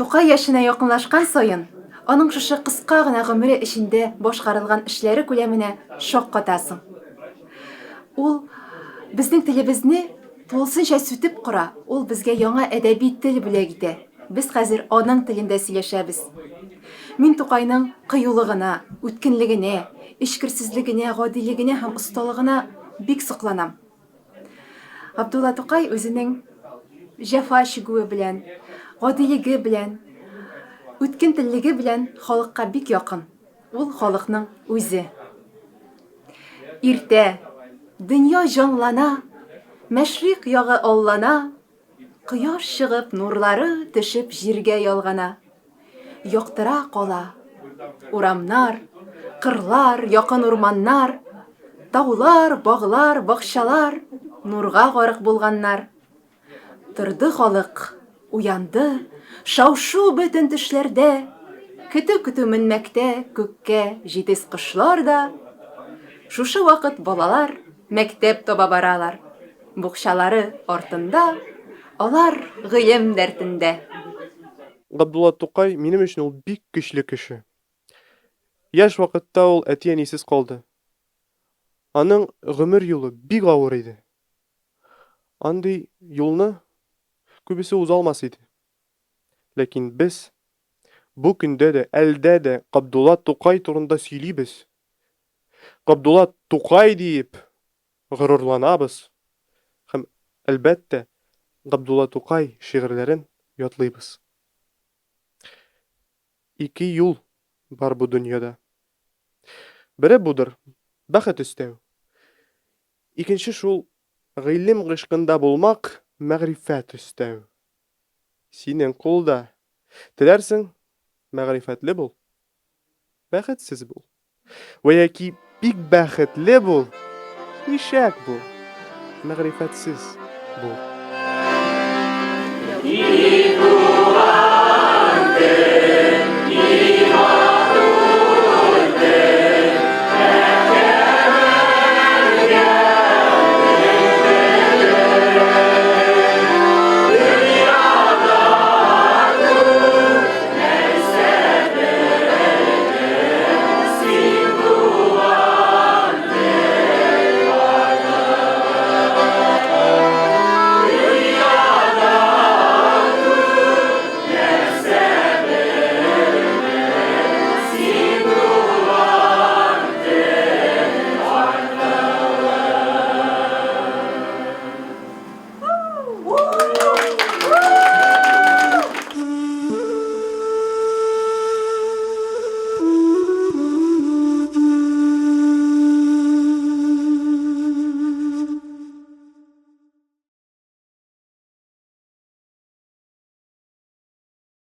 Тукай яшенә якынлашкан саен, аның шушы кыска гына гомере эчендә башкарылган эшләре күләменә шаккатасың. Ул безнең телебезне тулысынча сүтеп кора, ул безгә яңа әдәби тел бүләк итә. Без хәзер аның телендә сөйләшәбез. Мин Тукайның кыюлыгына, үткенлегенә, эчкерсезлегенә, гадилегенә һәм осталыгына бик сокланам. Габдулла Тукай үзенең җәфа чигүе белән, гадилеге белән, үткен теллеге белән халыкка бик якын. Ул халыкның үзе. Иртә, дөнья җанлана, мәшрикъ ягы аллана, Кояш чыгып, нурлары төшеп җиргә ялгана. Яктыра кала. Урамнар, кырлар, якын урманнар, таулар, баглар, бакчалар нурга гарык булганнар. Торды халык, уянды, шау-шу бөтен төшләрдә, көтү-көтү менмәктә күккә җитез кошлар да. Шушы вакыт балалар мәктәп таба баралар. Букчалары артында, алар гыйлем дәртендә. Габдулла Тукай минем өчен ул бик көчле кеше. Яшь вакытта ул әти-әнисез калды. Аның гомер юлы бик авыр иде. Андый юлны күбесе уза алмас иде. Ләкин без бу көндә дә, әлдә дә Габдулла Тукай турында сөйлибез. Габдулла Тукай диеп горурланабыз һәм, әлбәттә, Габдулла Тукай шигырьләрен ятлыйбыз. Ике юл бар бу дөньяда. Бере будыр, бәхет өстәү. Икенче шул, гыйлем гыйшкында булмак, мәгърифәт өстәү. Синең кулда. Теләрсең, мәгърифәтле бул, бәхетсез бул. Вә яки бик бәхетле бул, ишәк бул, мәгърифәтсез бул.